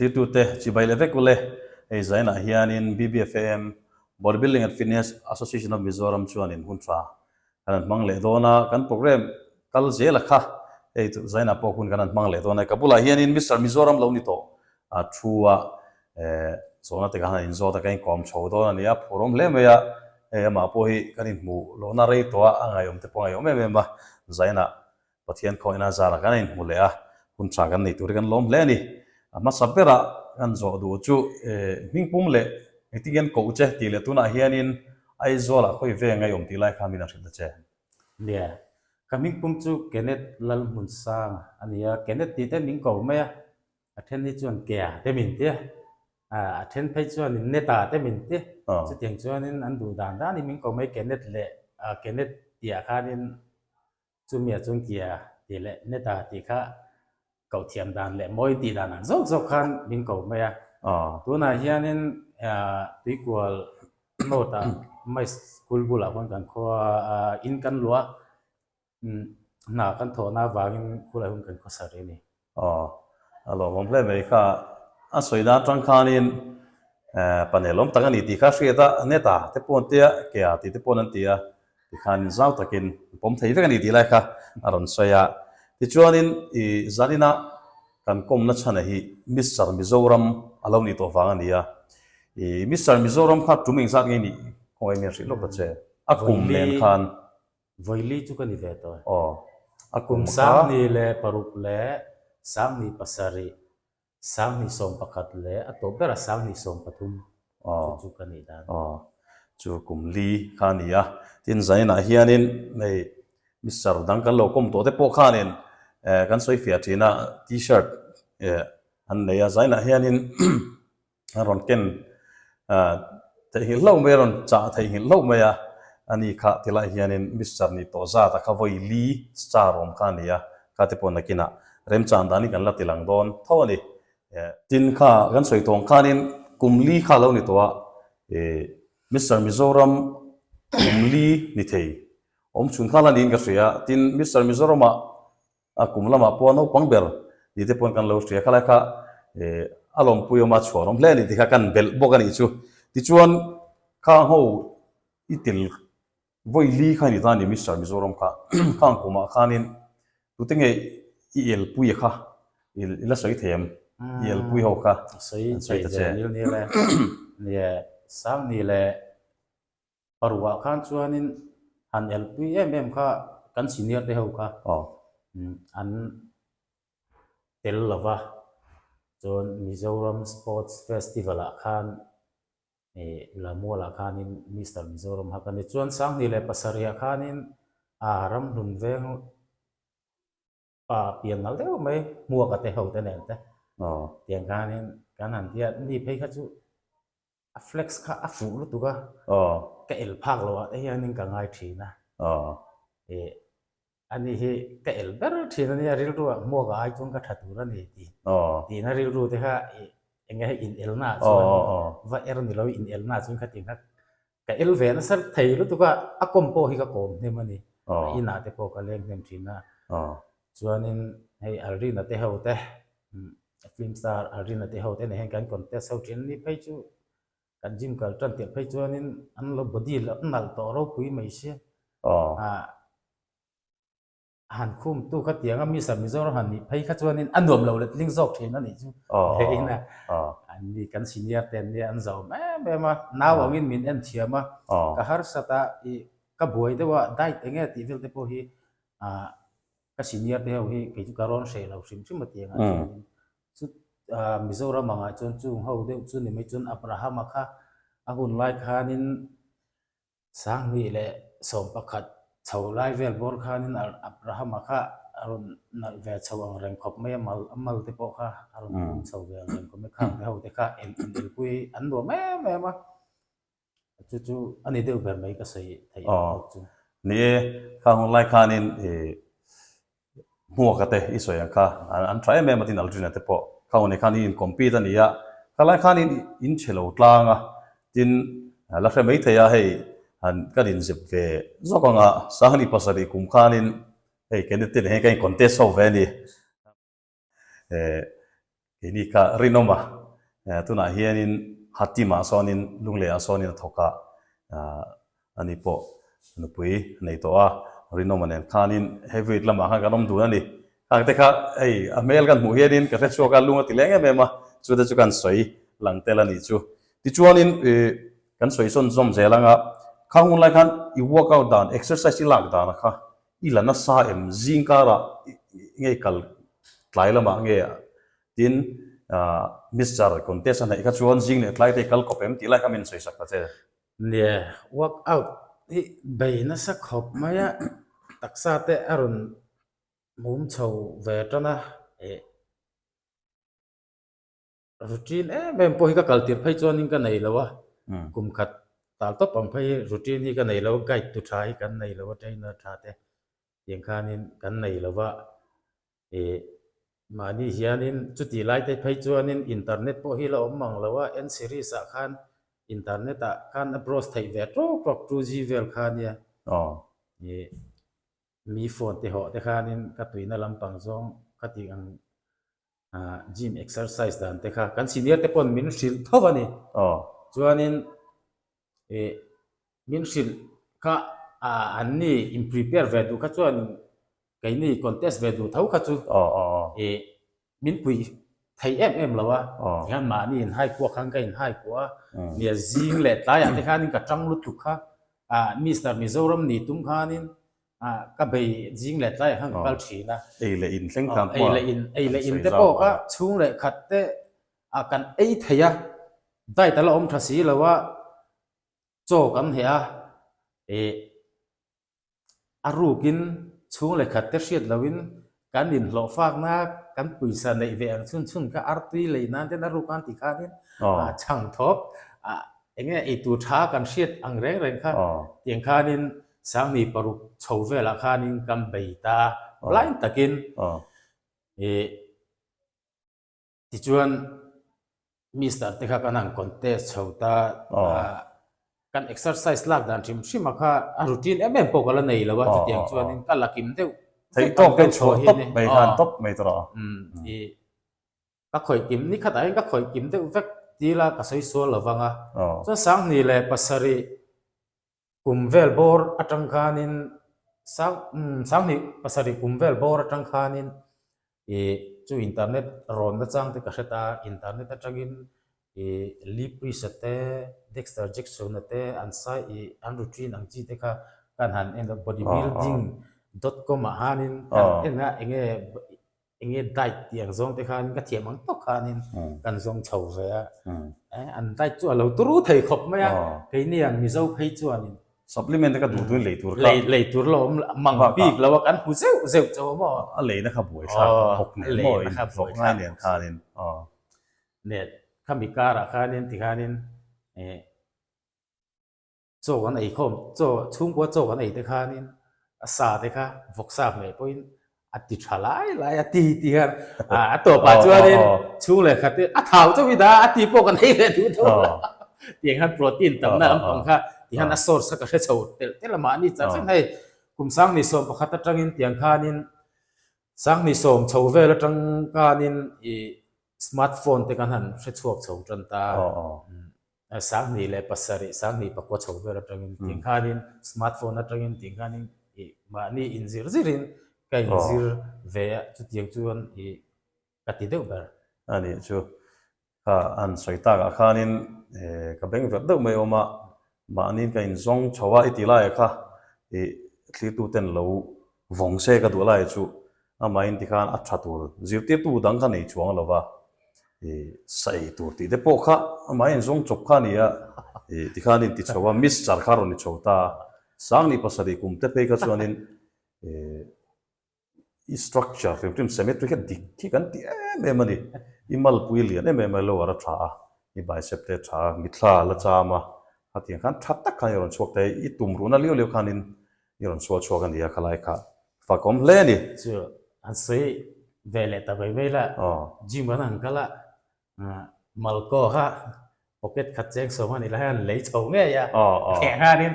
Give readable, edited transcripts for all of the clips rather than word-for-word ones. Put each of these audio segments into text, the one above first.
Thlirtute chibai leh vek ule. Hei zainah hianin BBFAM, Bodybuilding and Fitness Association of Mizoram chuanin hun tha kan han hmang leh dawn a, kan program kal zel a kha hei chu zainah pawh hun kan han hmang leh dawn a. Ka bulah hianin Mister Mizoram lo ni tawh a thu a, zawhna te khan a inzawt a, ka inkawm chho dawn a ni a, phurawm hle mai a, hei amah pawh hi kan inhmuh lohna rei tawh a, a ngaihawm te pawh a ngaihawm em em a, zainah Pathian khawihna zarah kan inhmu leh a, hun tha kan nei tur hi kan lawm hle a ni. A hmasa berah kan zawh duh chu hmingpum leh engtin nge an koh che tih leh tunah hianin Aizawlah khawi ve ngei awm tih lai kha min han hrilh ta che. Nia, ka hmingpum chu Kenneth Lalhmunsanga a ni a, Kenneth tih te min ko mai a, a then hi chuan Kea te min ti a, a then phei chuanin Neta te min ti, chutiang chuanin an duh dan danin min ko mai Kenneth leh Kenneth tihah khanin Chumia chuan Kia tih leh Neta tih kha koh thiam dan leh mawi tih dan ang zawk zawk khan min ko mai a. Tunah hianin Tuikual North-ah Mai School bulah khuan kan khua in kan luah a, hna kan thawhna avangin khulai hun kan khawsa rih a ni. Aw, a lawmawm hle mai kha. A sawi dan atang khanin panel awm tak a ni tih kha hriat a, neta te pawh an tia, kea tih te pawh an ti a, tikhanin zau takin an pawm thei vek a ni tih lai kha a rawn sawi a. Tichuanin i zanina kan kawmna chhana hi Mister Mizoram a lo nih tawh vang a ni a. I Mister Mizoram kha tum engzat nge nih khawngaih mian hrilh lawk ta che? A kum nen khan. Vawili chu ka ni ve tawh. Aw, a kum kha. 2006 leh 2007, 2011 leh a tawp berah 2013 chu chu ka nih dan. Aw, chu kum li kha a ni a. Tin, zainah hianin hei Mister dang kan lo kawm tawh te pawh khanin kan sawi fiah thin a, T-shirt an nei a. Zainah hianin a rawn ken theihnghilh hlauh mai a, rawn chah theihnghilh hlauh mai a, ani kha tilai hianin Mister ni tawh zat a kha vawi li star awm kha a ni a, kha te pawh nakinah remchan danin kan la ti lang dawn tho a ni. Tin kha kan sawi tawng khanin kum li kha lo ni tawh a, Mister Mizoram kum li ni thei awm chhun kha la niin ka hria, tin Mister Mizoramah A kum lamah pawh naupang ber tih te pawn kan lo hria khalai kha a lawmpui awm a chhuan awm hle a ni tih kha kan belh bawk a nih chu. Tichuan khang ho i tel vawi li kha ni ta a ni Mister Mizoram kha khang kumah khanin tute nge i elpui a kha i la sawi thei em? I elpui ho kha an sawi ta che. Nia Sangni leh Paruah khan chuanin han elpui em em kha kan senior te ho kha an tel lo va, chuan Mizoram Sports Festival ah khan ih Lamual ah khanin Mister Mizoram kha ka ni. Chuan 2007 ah khanin ah Ramhlun veng pa pian nal deuh mai hmuaka te ho te nen te tiang khanin kan han tia ni phei kha chu A flex kha a fuh lutuk a, ka el phak loh ah te hianin ka ngai thin a. Ih ani hi ka el ber thin a nia rilru ah hmuak ah ai chuan ka tha tur a ni tih tihna rilru te kha ih eng nge in elna ah chuan va er ni lo in elna ah chuan khatiang kha ka el ve nasa thei lutuk a, a kawm pawh hi ka kawm hnem a ni. A inah te pawh ka leng hnem thin a. Chuanin hei Alrina te ho te Film star Alrina te ho te nen hian kan contest ho thin a ni phei chu kan gym kal tan tirh phei chuanin an lo body lo nalh tawh ropui mai sia ah han khum tu kha tiang a Mister Mizoram han nih phei kha chuanin a nuam lo letling zawk thin a nih chu hei na an ni kan senior te an nia an zau em em a nau angin min en thiam a ka harsat a ih ka buai deuh a diet eng nge tih vel te pawh hi ah Ka senior te ho hi kei chu ka rawn hreh lo hrim hrim a ti angah chuanin chu Mizoram angah chuan chung ho deuh chu ni mai chuan Abraham-a kha a hun lai khanin 2011 chho lai vel bawr khanin Abraham-a kha a rawn nalh ve chho ang reng khawp mai a mal a mal te pawh kha a rawn pum chho ve ang reng khawp mai khang te ho te kha en elpui an nuam em em a. Chu chu a ni deuh ber mai ka sawi theih ang tawk chu. Ni e, khang hun lai khanin i hmuaka te i sawi ang kha an tha em em a tin Aldrina te pawh khang hun khan i in compete a ni a, kha lai khanin in chhe lo tlang a, tin la hre mai thei a hei han kan inzep ve zawk ang a, 2007 kum khanin hei Kenneth te nen hian kan in contest ho ve a ni. Keini kha rinawm a, tunah hianin Hatim-ah sawnin Lungleiah sawnin a thawk a, ani pawh nupui a nei tawh a, rinawma nen khanin heavyweight lamah khan kan awm dun a ni. Khang te kha hei a hmel kan hmuh hianin ka hrechhuak a, lung a ti leng em em a, chu te chu kan sawi lang tel a nih chu. Tichuanin kan sawi sawn zawm zel anga khang hun lai khan i workout dan, exercise i lak dan a kha I la nasa em? Zing karah nge i kal tlai lamah nge tin Mister contest a hnaih kha chuan zing leh tlai te i kal kawp em tih lai kha min sawi sak ta che. Nia, work out hi bei nasa khawp mai a, taksa te a rawn mum chho ve tan a, eh. Routine em em pawh hi ka kal tir phei chuanin ka nei lo a, kum khat tal tawp ang phei hi routine hi ka nei lo a, guide tu tha hi kan nei lo a, trainer tha te tiang khanin kan nei lo va, ih mahni hianin chutih lai te phei chuanin internet pawh hi la awm mang lo a, N series ah khan internet ah khan a browse theih ve tawk tawk 2G vel kha nia, ih mi phone te hawh te khanin ka tuina lampang zawng ka tih ang. Gym exercise dan te kha kan senior te pawn min hrilh tho a ni. Chuanin ih min hrilh kha an ni in prepare ve duh kha chuan keini contest ve duh tho kha chu ih min pui thei em em lo a. Tihian mahni in hai kuak khan ka in hai kuah a, nia zing leh tlaiah te khanin ka tang lutuk kha Mister Mizoram ni tum khanin ka bei zing leh tlaiah khan ka kal thin a. Ei leh in thleng khan pawh ei leh in ei leh in te pawh kha chhung leh khat te kan ei thei a, diet a la awm tha si lo a, chaw kan heh a, ih a rukin chhung leh khat te hriat loin kan inhlawh fakna kan pawisa neih ve ang chhun chhun kha artui lei nan ten a ruk an tih khanin chhang thawk eng nge eitur tha kan hriat ang reng reng kha tiang khanin Sangni paruk chho velah khanin kan bei ta blind takin ih tichuan Mister te kha kan han contest chho ta kan exercise lak dan hrim hrim a kha a routine em em pawh ka la nei lo a chutiang chuanin ka la kim deuh Theih tawk te chhuah tawp mai khan tawp mai tawh a. Ih Ka khawih kim ni khatah hian ka khawih kim deuh vek tila ka sawi sual lo vang a. Chuan Sanghnih leh pasarih kum vel bawr atang khanin Sang Sanghnih pasarih kum vel bawr atang khanin ih chu internet rawn na chang te ka hre ta a, internet atangin ih Lee Priest-a te, Dexter Jackson-a te an sai ih an routine ang chi te kha kan han en a, body building dot com ah khanin kan en a enge Enge diet tih ang zawng te khan ka thiam ang tawk khanin kan zawng chho ve a, an diet chu a lo turu thei khawp mai a, keini ang Mizo phei chuanin Supplement te ka duh duhin lei tur kha lei tur la awm mang bik lo a, kan hmu zeuh zeuh chauh a maw? A leina kha buai thlak bawk nen maw in hlawh ngai nen khanin aw. Net khami karah khanin tikhanin eh. Chaw kan ei khawm, chaw chhungkua chaw kan ei te khanin a sa te kha vawksa hmeh pawhin a ti tha lai lai a ti ti khan a tawpah chuanin chhung leh khat te a thau chauh i dah a ti pawh kan ei leh duh tho tiang khan protein tamna lampang kha tihan a source kha ka hre chho telh telh a mahni char reng hei kum sanghnih 11 atangin tiang khanin sanghnih sawm chho vel atang khanin ih smartphone te kan han hre chhuak chho tan ta. 2007, 2009 chho vel atangin tih khanin smartphone atangin tih khanin ih mahni inzir zirin ka inzir ve a, chutiang chuan ih ka ti deuh ber. A nih chu, kha an sawi takah khanin ka beng verh deuh mai awm a, mahniin ka inzawng chho a i ti laiah kha ih thlirtuten lo Vawng se ka duh lai chu amahin tikhan a tha tur zirtirtu dang kha nei chuang lo va, ih sa ei tur tih te pawh kha amahin zawng chawp kha a ni a, ih tikhan in ti chho a, Mister kha rawn ni chho ta a, Sangni pasarih kum te phei kha chuanin ih i structure hrim hrim symmetry kha dik hi kan ti em em a ni, i malpui lian em em a lower a tha a, i bicep te a tha a, mithla la cham a, khatiang khan tha tak khan i rawn chhuak thei, i tum ruhna liau liau khanin I rawn sual chhuak a nia khalai kha fakawm hle a ni. Chu an sawi ve leh ta mai mai la, gym kan han kal a, Malko kha pocket khat cheng sawm a ni lai an lei chho ngei a, theh khanin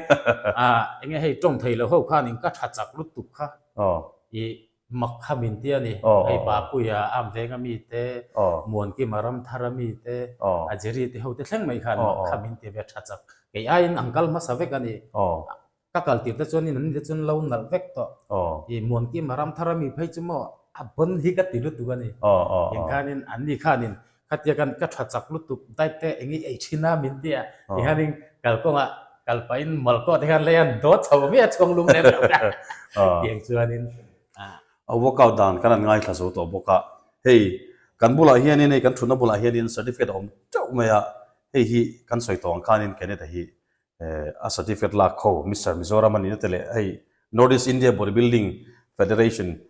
eng nge hei tawng thei lo ho khanin ka tha chak lutuk kha i. Mak kha min ti a ni. Hei Papuia am veng a mi te, Muankima Ramthar a mi te, a Jerry te ho te thleng mai khan mak kha min ti ve tha chak. Kei aiin an kal hmasa vek a ni. Ka kal tir te chuanin an ni te chuan lo nalh vek tawh. I Muankima Ramthar a mi phei chu maw a bon hi ka ti lutuk a ni. Engkhanin an ni khanin khatia kan ka tha chak lutuk diet te eng i ei thin a min ti a. Tikhanin kalkawngah kal pahin malkaw te khan lei an dawt chho mai a chhuang lung lem lo kha. Tiang chuanin a workout dan kan han ngaithla zo tawh bawk a. Hei kan bulah hianin hei kan thutna bulah hianin certificate a awm teuh mai a, hei hi kan sawi tawh ang khanin Kenneth-a hi a certificate lak kho Mister Mizoram a nihna te leh hei North East India Body Building Federation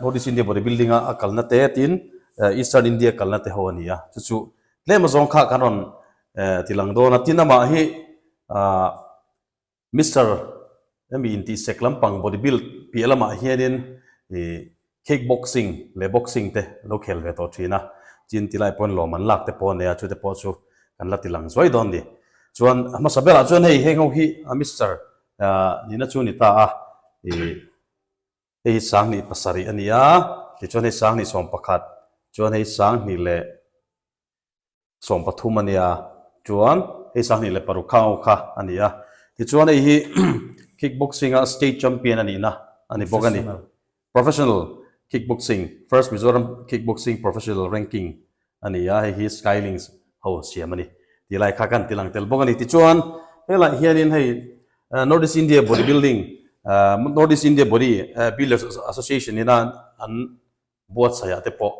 North East India Body Building a a kalna te tin Eastern India kalna te ho a ni a, chu chu tlem azawng kha kan rawn ti lang dawn a, tin amah hi Mister hemi intihsek lampang body build piah lamah hianin ih kick boxing leh boxing te lo khel ve tawh thin a, chin ti lai pawn lawm an lak te pawh a nei a, chute pawh chu kan la ti lang zuai dawn ni. Chuan a hmasa berah chuan hei heng ho hi a Mister nihna chu a ni ta a, ih hei hi sanghnih pasarih a ni a, tichuan hei sanghnih 11, chuan hei sanghnih leh 13 a nia, chuan hei 26 kha ho kha a ni a. Tichuan hei hi kick boxing a state champion a nihna a ni bawk a ni. Professional kick boxing, first Mizoram kick boxing professional ranking a ni a, hei hi Skylinks ho siam a ni tih lai kha kan ti lang tel bawk a ni. Tichuan helaiah hianin hei North East India Body Building, North East India Body Builders Association ina an Buatsaihah te pawh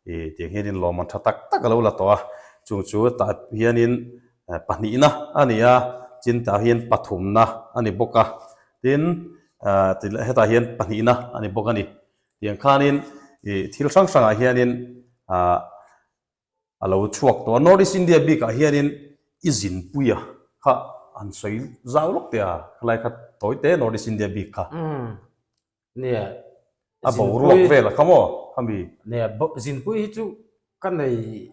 ih tiang hianin lawmman tha tak tak a lo la tawh a, chung chu tah hianin pahnihna a ni a, tin tah hian pathumna a ni bawk a, tin hetah hian pahnihna a ni bawk a ni. Tiang khanin ih thil hrang hrangah hianin ah a lo chhuak tawh a, North East India bikah hianin i zinpuia kha han sawi zau lawk teh a, khalai kha tawi te North East India bik kha. Nia, A boruak vel a kha maw khami? Nia, zinpui hi chu ka nei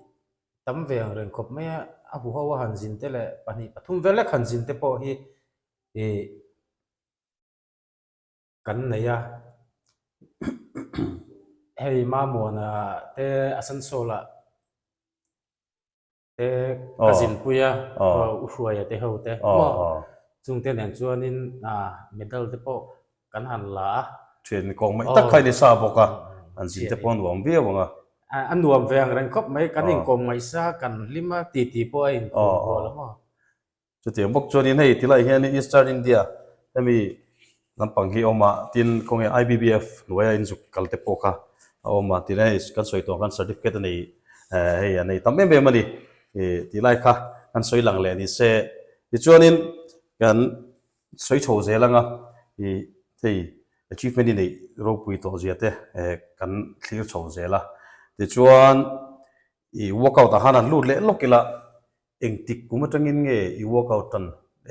tam ve ang reng khawp mai a, a huho a han zin te leh pahnih pathum vel lek han zin te pawh hi ih kan nei a. Hei Mamuana te Asansol-ah te ka zinpui a, U Hruaia te ho te maw chungte nen chuanin medal te pawh kan han la a. Thian kawng mai tak kha i ni sa bawk a, an zin te pawh a nuam viau ang a. A nuam ve ang reng khawp mai, kan inkawm ngaihsa, kan hlim a, titi pawh a inkawm rual a maw. Chutiang bawk chuanin hei tilai hian Eastern India hemi lampang hi a awm a, tin khawnge IBBF hnuaia inzuk kal te pawh kha a awm a, tin hei kan sawi tawh ang khan certificate a nei hei a nei tam em em a ni ih tilai kha kan sawi lang leh ni se. Tichuanin kan sawi chho zel ang a ih hei achievement i neih ropui tawh zia te kan thlir chho zel a, tichuan ih workout ah khan han lut leh lawk ila Engtik kum atangin nge i workout tan,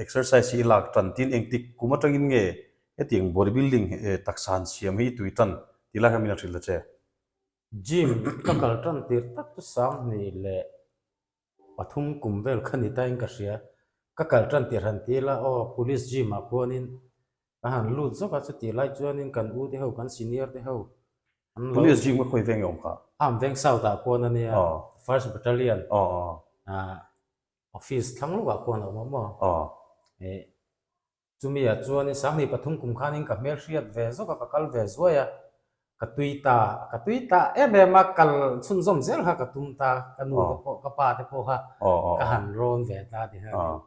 exercise hi i lak tan tin engtik kum atangin nge hetiang body building taksa han siam hi i tui tan tih lai kha min a hrilh ta che. Gym ka kal tan tir tak chu Sanghnih leh pathum kum vel kha ni tain ka hria. Ka kal tan tir han ti ila aw police gym ah khuanin ka han lut zawk a chutih lai chuanin kan u te ho kan senior te ho an lo Police gym ka khawi veng nge awm kha? Am veng south ah khuan a nia first battalion ah office thlang lawk ah khuan a awm a maw eh chumi ah chuanin 2003 kum khanin ka hmel hriat ve zawk a ka kal ve zuai a ka tui ta ka tui ta em em a kal chhunzawm zel kha ka tum ta ka nu te pawh ka pa te pawh kha ka han rawn ve ta ti hianin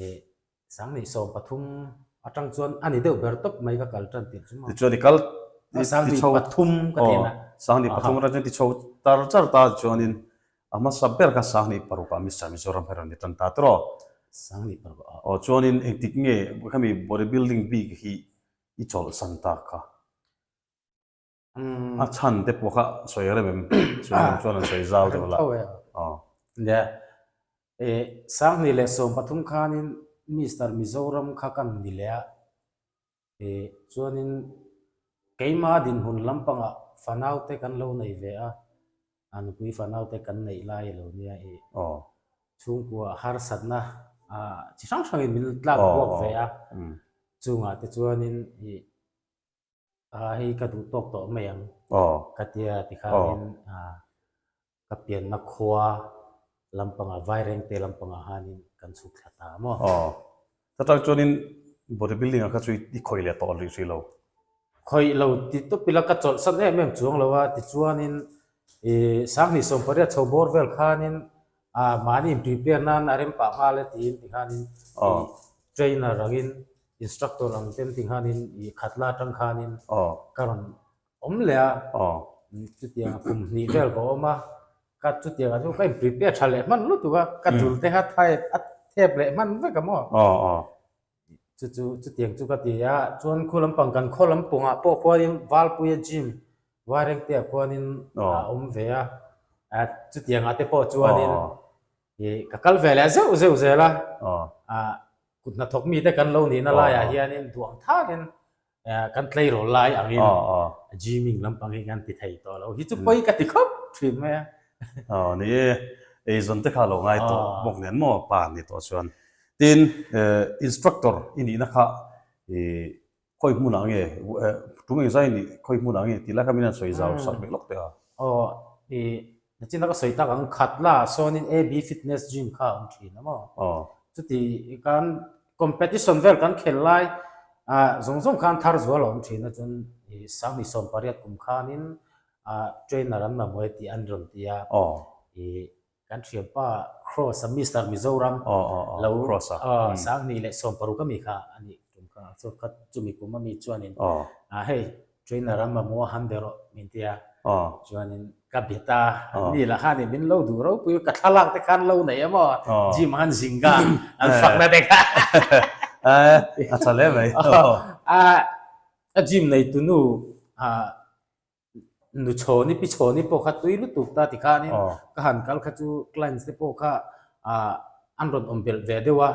Eh, 2013 atang chuan a ni deuh ber tawp mai ka kal tan tirh chu maw. Tichuan i kal ti chho 23 ka ti na. 23 atang chuan ti chho tar char ta chuanin a hmasa ber kha 26 ah Mister Mizoram kha rawn ni tan ta tawh. 26 ah. Aw chuanin engtik nge khami body building bik hi i chawlhsan ta kha? A chhan te pawh kha sawi rem em? Sawi rem chuan an sawi zau deuh la. Aw. Nia. Eh, 2013 khanin Mister Mizoram kha kan ni leh a. Eh, chuanin keima dinhmun lampangah fanau te kan lo nei ve a. A nupui fanau te kan neih lai a lo nia i. Aw. Chhungkua harsatna chi hrang hrangin min tlak buak ve a. Chungah te chuanin i. Hei ka duh tawk tawh mai ang ka tia tikhanin ka pianna khua lampangah Vairengte lampangah khanin kan chhuk thla ta maw. Aw. Chutah chuanin body building ah kha chu i khawih leh tawh rih hrih lo. Khawih lo ti tawp ila ka chawlhsan em em chuang lo a, tichuanin ih Sanghnih 18 chho bawr vel khanin ah mahni in prepare nan a rem pah nghal e tiin tikhanin ih trainer angin instructor ang ten tikhanin ih khatla atang khanin ka rawn awm leh a, chutiang kum hnih vel ka awm a, ka chutiang ah chu ka in prepare tha leh hman lutuk a, ka dul te kha thai a thep leh hman vek a maw? Chu chu chutiang chu ka ti a, chuan khu lampang kan khaw lampangah pawh khuanin Valpuia gym Vairengte ah khuanin a awm ve a, chutiang ah te pawh chuanin ih ka kal ve leh zeuh zeuh zel a, kut hnathawk mite kan lo nihna laiah hianin duang thakin kan tleirawl lai angin gymming lampang hi kan ti thei tawh lo hi chu pawi ka ti khawp thin mai a. Aw ni e, eizawn te kha lo ngai tawh bawk nen maw pa ni tawh chuan. Tin, instructor i nihna kha khawi hmunah nge tum engzai nih khawi hmunah nge tih lai kha min han sawi zau sak leh lawk teh a. Aw i Nachin a ka sawi tak ang khat la sawnin AB Fitness Gym kha a awm thin a maw? Aw. Chuti kan competition vel kan khel lai ah zawng zawng khan thar zual a awm thin a chuan i Sanghnih 18 kum khanin ah trainer an mamawh e tih an rawn ti a. Aw. I kan thianpa Cross a Mister Mizoram Aw aw aw lo Cross a. aw Sanghnih leh 60 a mi kha a nih tum kha chu kha chumi kum a mi chuanin Aw. ah hei Trainer a mamawh a han ber aw min ti a, chuanin ka bet a, ni lah khan min lo duh ropui ka thlalak te khan lo nei emaw gym ah khan zingga an fakna te kha a tha hle mai a gym nei tunu nu chhawni pi chhawni pawh kha tui lutuk ta ti khanin ka han kal kha chu clients te pawh kha an rawn awm belh ve deuh a.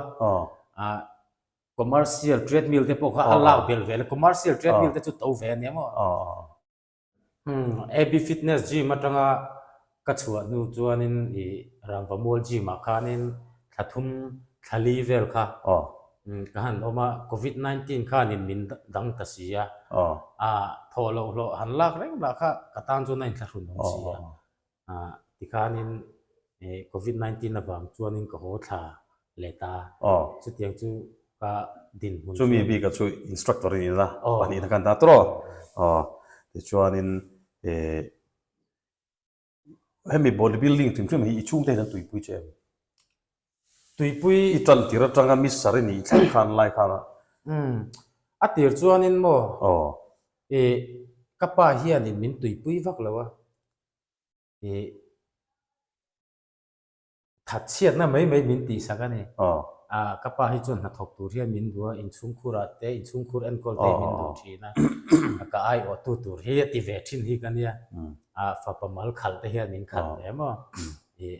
Commercial treadmill te pawh kha a lak belh ve le, commercial treadmill te chu to ve a nia maw? AB Fitness Gym atanga ka chhuah hnu chuanin i Rangvamual Gym ah khanin thla thum thla li vel kha ka han awm a, Covid 19 khanin min dang ta si a, thawh loh hlawh han lak reng lah kha ka tan chuan a inthlahrun awm si a. Tikhanin Covid 19 avang chuanin ka haw thla leh ta. Chutiang chu ka dinhmun chuan. Chumi bika chu instructor i ni la, pahnihna khan ta tawh. Tichuanin hemi body building hrim hrim hi i chhungte hian an tuipui che em? Tuipui. I tan tir atanga Mister i nih thleng khan lai khan a. Umm. A tir chuanin maw? Ka pa hianin min tuipui vak lo a. Ih thatchhiatna mai mai min tihsak a ni. Ah ka pa hi chuan hnathawk tur hian min duh a, inchhungkhurah te, inchhungkhur enkawl te min duh thin a. Ka aiawhtu tur hi a ti ve thin hi ka nia. Ah fapa mal khalh te hian min khalh ve maw. Ih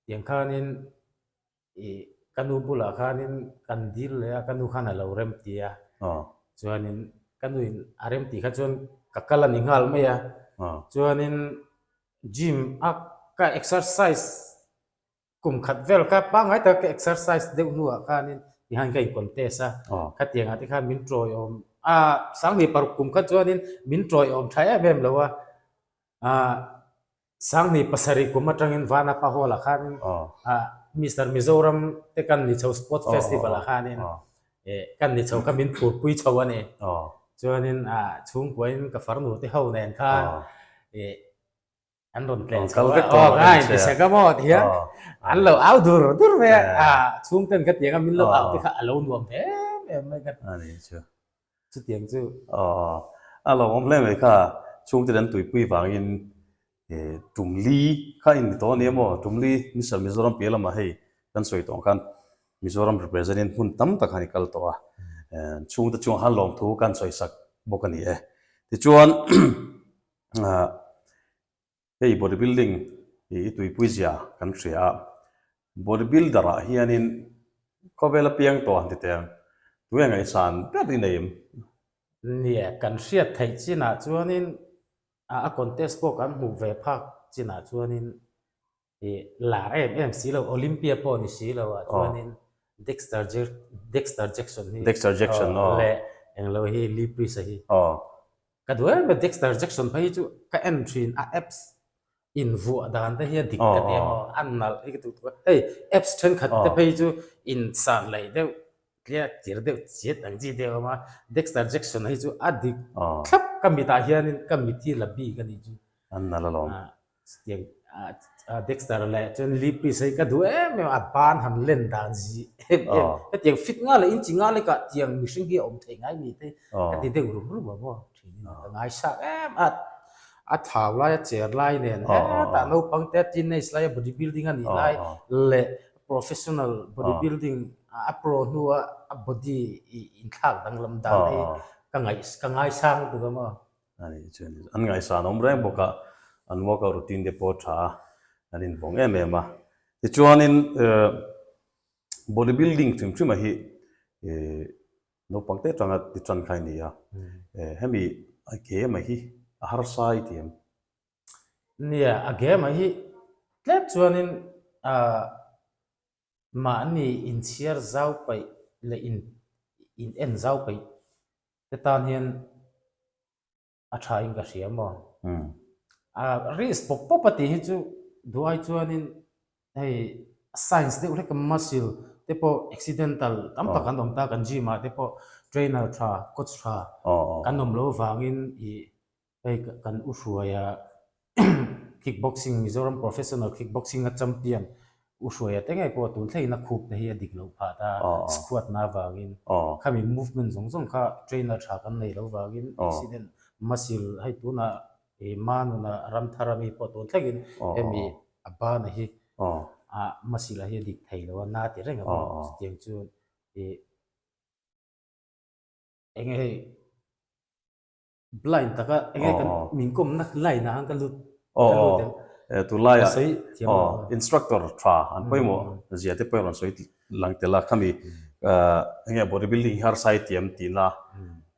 tiang khanin Ih, ka nu bulah khanin kan dil leh a, ka nu khan a lo rem ti a. Chuanin ka nuin a rem tih kha chuan ka kal a ni nghal mai a. Chuanin gym a ka exercise kum khat vel kha pangngai taka ka exercise deuh hnuah khanin tihian ka in contest a. Khatiangah te khan min tawiawm a, Sanghnih paruk kum kha chuanin min tawiawm tha em em lo a. Ah. Sanghnih pasarih kum atangin Vanapa Hall ah khanin Mister Mizoram te kan ni chho Sports Festival ah khanin kan ni chho kha min phurpui chho a ni. Chuanin chhungkuain ka farnu te ho nen khan an rawn tleh chho a, aw ka intisek a maw ti hian an lo au dur dur mai a, chhungten ka tiang a min lo au te kha a lo nuam em em mai ka ti. Chutiang chu. Aw, a lawmawm hle mai kha. Chhungte an tuipui vangin tum li kha in ni tawh a ni emaw? Tum li Mister Mizoram piah lamah hei kan sawi tawh ang khan Mizoram represent in hmun tam tak han i kal tawh a. Chhungte chungah khan lawmthu kan sawi sak bawk a ni e. Tichuan Hei body building hi i tuipui zia kan hria a, body builder ah hianin khawvel a piang tawh han ti teh ang, tunge ngaihsan ber i nei em? Nia, kan hriat theih chinah chuanin a contest pawh kan hmuh ve phak chinah chuanin i lar em em si lo, Olympia pawh ni si lo ah chuanin Dexter Dexter Jackson hi Dexter Jackson aw leh englo hi Lee Priest-a hi. Ka duh em em Dexter Jackson phei hi chu ka en thin a apps invuah dan te hi a dik ka ti em aw a nalh hi ka duh tuk a. Hei apps thenkhat te phei chu insan laih deuh tliah tir deuh chiat ang chi deuh a awm a. Dexter Jackson hi chu a dik thlap ka mitah hianin ka mit hi la bik a nih chu. An nalh alawm. Chutiang Dexter leh chuan Lee Priest hi ka duh em em a, a ban han len dan zi em em. Hetiang fit nga leh inchi nga lekah tiang mihring hi a awm theih ngai mi te ka ti deuh rum rum a maw thinin ka ngaihsak em a. A thau lai a cher lai nen hetah naupang te teenage lai a body building a nih lai leh professional body building a pro hnua a body inthlak danglam dan hi ka ngaisang lutuk a maw. A nih chu an ngaihsan awm reng bawk a, an workout routine te pawh a tha a, an invawng em em a. Tichuanin body building hrim hrim a hi naupang te atanga ti tan kha a ni a, hemi a game a hi a harsa i ti em? Nia, a game a hi tlem chuanin mahni inchhiar zau paih leh in en zau paih te tan hian a tha in ka hria maw? A risk pawp pawp a tih hi chu duh ai chuanin hei science deuh hlek muscle te pawh accidental tam tak an awm ta kan gym ah te pawh trainer tha coach tha kan awm loh avangin ih Hei kan u hruaia kickboxing Mizoram professional kickboxing a champion u hruaia te ngei pawh tun thlengin a khup te hi a dik loh phah ta squat na avangin khami movement zawng zawng kha trainer tha kan nei lo vangin accident muscle hei tunah ih Manuna Ramthara mi pawh tun thlengin hemi a bana hi a muscle a hi a dik thei lo a na ti reng a chutiang chu ih eng nge hei. Blind taka enge kan min kawmna line ah khan ka lut ka lut em. Aw tunlai ah aw instructor tha an pawimawh zia te pawh a rawn sawi lang tel a khami enge body building hi harsa i tiam tihna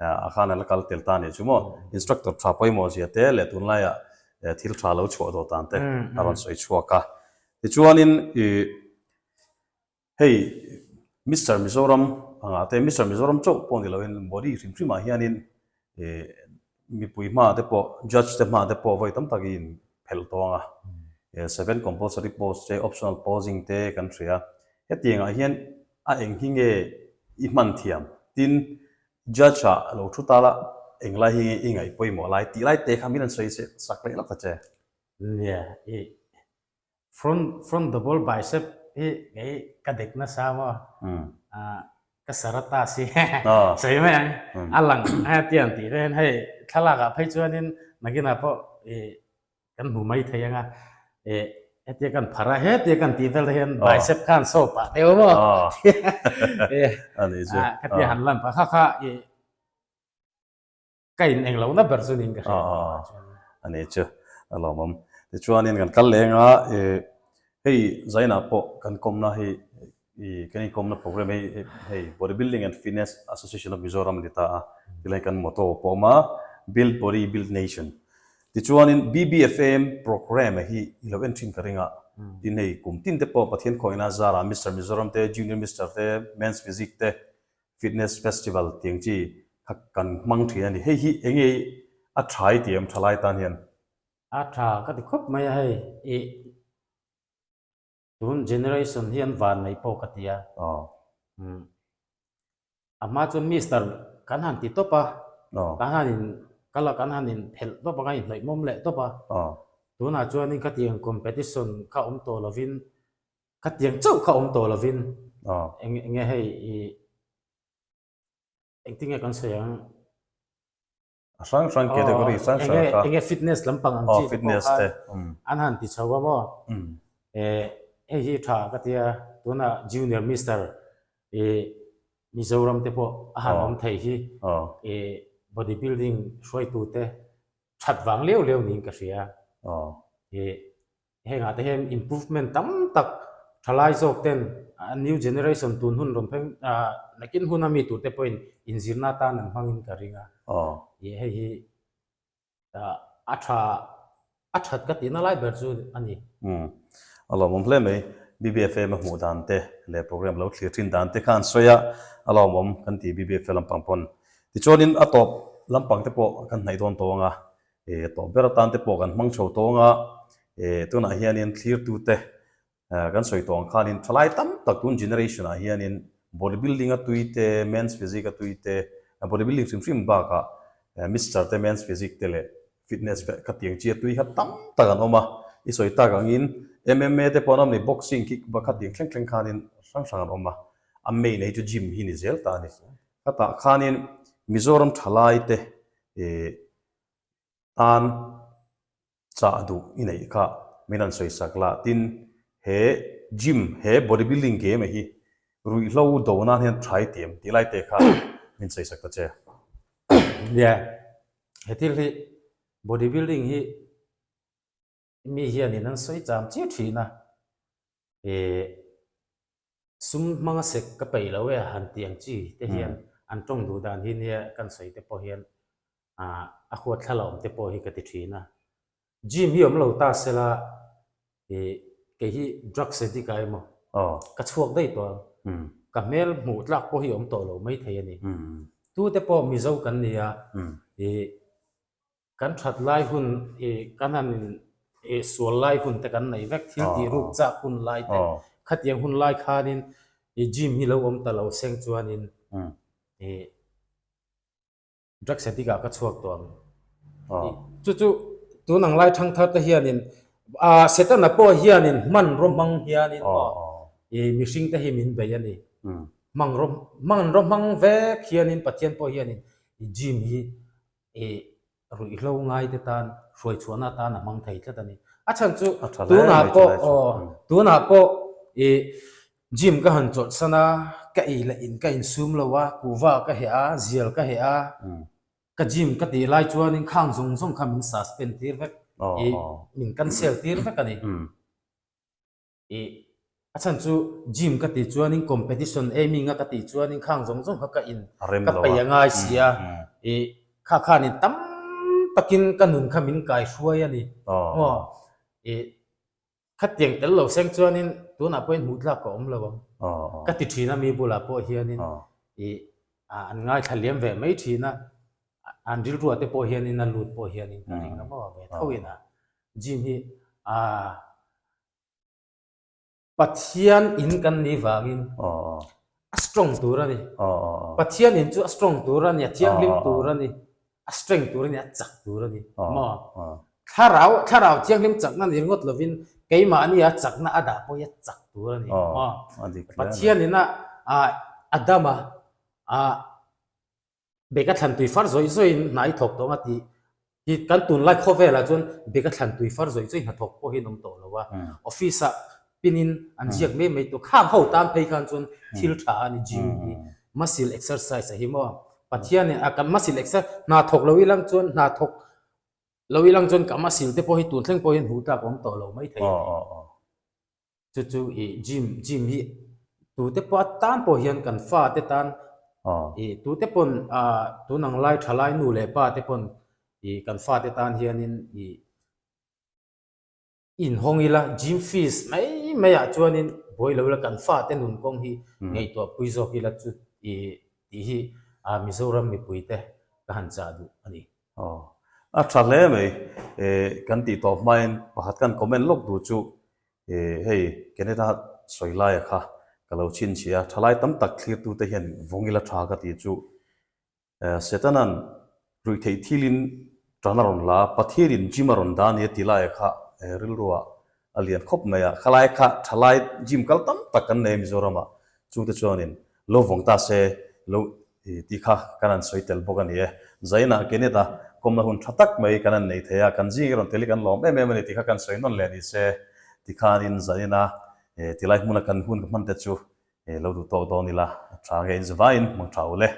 ah khan a la kal tel ta a nih chu maw instructor tha pawimawh zia te leh tunlai ah thil tha lo chhuah dawt dan te a rawn sawi chhuak a tichuanin ih Hei Mister Mizoram angah te Mister Mizoram chauh pawh ni loin body hrim hrim ah hianin ih mipui hmaah te pawh judge te hmaah te pawh vawi tam tak in phelh tawng a, seven compulsory pose te optional posing te kan hria a, hetiang ah hian a eng hi nge i hman thiam tin judge ah lo thu ta la englai hi nge i ngaih pawimawh lai tih lai te kha min an sawi sak leh lawk ta che. Nia i Front front double bicep hi kei ka dek nasa maw ka sarata si sawi mai ang a lang tiang tih te hian hei thlalak ah phei chuanin nakinah pawh ih kan hmu mai thei anga ih hetia kan phar a hetia kan tih vel te hian bicep khan saw pah deuh maw khatia han lan pah kha kha ih Ka in eng lohna ber chu niin ka hria. Aw a ni chu a lawmawm. Tichuanin kan kal leng a, hei Zainah pawh kan kawmna hei kan inkawmna program hei hei Body Building and Fitness Association of Mizoram a ni ta a, tilai kan motto pawh a awm a, Build Body Build Nation. Tichuanin BBFM programme hi i lo en thin ka ring a, tin hei kum tin te pawh Pathian khawihna zarah Mister Mizoram te, Junior Mister te, Men's Physique te, Fitness Festival tiang chi kha kan hmang thin a ni. Hei hi eng nge a tha i ti em thalai tan hian? A tha ka ti khawp mai a hei ih tun generation hi an van nei pawh ka ti a. Umm a hma chuan Mister kan han ti tawp a, kan han in kal a kan han in phelh tawp a kan inhnawih mawm leh tawp a. Tunah chuanin khatiang competition kha awm tawh lovin Khatiang chauh kha awm tawh lovin eng enge hei i engtin nge kan sawi ang? A hrang hrang category hrang hrang kha. Enge fitness lampang ang chi te pawh khan an han ti chho a maw? Hei hi tha ka tia tunah junior mister i Mizoram te pawh a han awm thei hi i body building hruaitu te that vang liau liau niin ka hria. I Hengah te hian improvement tam tak thalai zawk ten new generation tun hun rawn pheng nakin hun a mi tur te pawhin inzirna atan an hmangin ka ring a. Ih hei hi a tha a that ka tihna lai ber chu a ni. Umm a lawmawm hle mai. BBFM a hmuh dan te leh program lo thlir thin dan te kha an sawi a, a lawmawm kan ti BBFM lampang pawn. Tichuanin a tawp lampang te pawh kan hnaih dawn tawng a, tawp ber atan te pawh kan hmang chho tawng a, tunah hianin thlirtute Kan sawi tawh ang khanin thalai tam tak tun generation ah hianin body building a tui te, men's physique a tui te, body building hrim hrim bakah mister te men's physique te leh fitness vek khatiang chi a tui kha tam tak an awm a. I sawi tak angin MMA te pawh an awm a ni, boxing, kick khatiang thleng thleng khanin hrang hrang an awm a. A main hi chu gym hi ni zel ta a ni. Khatah khanin Mizoram thalai te tan Chah duh i neih kha min han sawi sak la. Tin, he gym, he body building game hi ruihhlo do nan hian tha i ti em tih lai te kha min sawi sak ta che. Nia, he thil hi body building hi mi hianin an sawi cham chiah thin a, eh sum hmanga sek ka peih lo e han tih ang chi te hian an tawng duh dan hi nia kan sawi te pawh hian a huat thla la awm te pawh hi ka ti thin a. Gym hi awm lo ta sela ih kei hi drugs addict ah emaw ka chhuak daih tawh ang. Ka hmel hmuh tlak pawh hi awm tawh lo mai thei a ni. Tu te pawh Mizo kan ni a ih Kan that lai hun i kan han i sual lai hun te kan nei vek, thil tih ruk chak hun lai te, khatiang hun lai khanin i gym hi lo awm ta lo seng chuanin i drugs addict ah ka chhuak tawh ang. Chu chu tun ang lai thangthar te hianin ah Setana pawh hianin hmanraw hmang hianin i mihring te hi min bei a ni. Hmanraw hmanraw hmang vek hianin Pathian pawh hianin i gym hi I ruihhlo ngaite tan hruaichhuahna atan a hmang thei tlat a ni. A chhan chu tunah pawh aw tunah pawh i gym ka han chawlhsan a, ka ei leh in ka insum lo a, kuhva ka heh a, zial ka heh a, ka gym ka tih lai chuanin khang zawng zawng kha min suspend tir vek, i min cancel tir vek a ni. I a chhan chu gym ka tih chuanin competition aiming a ka tih chuanin khang zawng zawng kha ka in ka peih a ngai si a, i kha khanin tam takin ka nun kha min kai hruai a ni maw? I khatiang tel lo seng chuanin tunah pawhin hmuh tlak ka awm lo ang ka ti thin a mi bulah pawh hianin i an ngaithla liam ve mai thin a, an rilruah te pawh hianin a lut pawh hianin ka ring a maw ve tho in a gym hi aa. Pathian in kan nih vangin a strong tur a ni. Pathian in chu a strong tur a ni, a thianghlim tur a ni, a strength tur a ni, a chak tur a ni. Maw? Thlarau, thlarau thianghlim chakna ni ringawt lovin keimahni a chakna a dah pawh hi a chak tur a ni. Maw? Pathian in a Adama a Beka thlan tui far zawih zawihin hna i thawk tawh ang a tih hi kan tunlai khawvelah chuan beka thlan tui far zawih zawih hnathawk pawh hi an awm tawh lo a. Office ah pin in an ziak mai mai tawh. Khang ho tan phei khan chuan thil tha a ni gym hi muscle exercise a hi maw. Pathian in a kan muscle exer hna thawk lo ilang chuan hna thawk lo ilang chuan ka muscle te pawh hi tun thleng pawh hian hmuh tlak a awm tawh lo mai thei a ni. Chu chu i gym gym hi tute pawh atan pawh hian kan fate tan i tute pawn ah tun ang lai thalai nu leh pa te pawn i kan fate tan hianin i inhawng ila gym fees mai mai ah chuanin buai lo ila kan fate nun kawng hi ngaihtuah pui zawk ila chu i tih hi ah Mizoram mipui te ka han chah duh a ni. Aw a tha hle mai kan tih tawh hmain pakhat kan comment lawk duh chu Hei Canada sawi laia kha ka lo chhinchhiah a, thalai tam tak thlirtute hian vawng ila tha ka tih chu Setanan ruihtheih thilin tan a rawn la a, Pathianin gym a rawn dah a ni a ti laia kha rilruah a lian khawp mai a, khalai kha thalai gym kal tam tak kan nei a Mizoramah chungte chuanin Lo vawng ta se, lo tih kha kan han sawi tel bawk a ni e. Zainah Kenneth-a kawmna hun tha tak mai kan han nei thei a, kan zing i rawn tel hi kan lawm em em a ni tih kha kan sawi nawn leh ni se. Tikhanin Zaina tilai hmuna kan hun ka hman te chu lo duh tawk dawn ila, a tha nge inzavaiin hmang tha u le.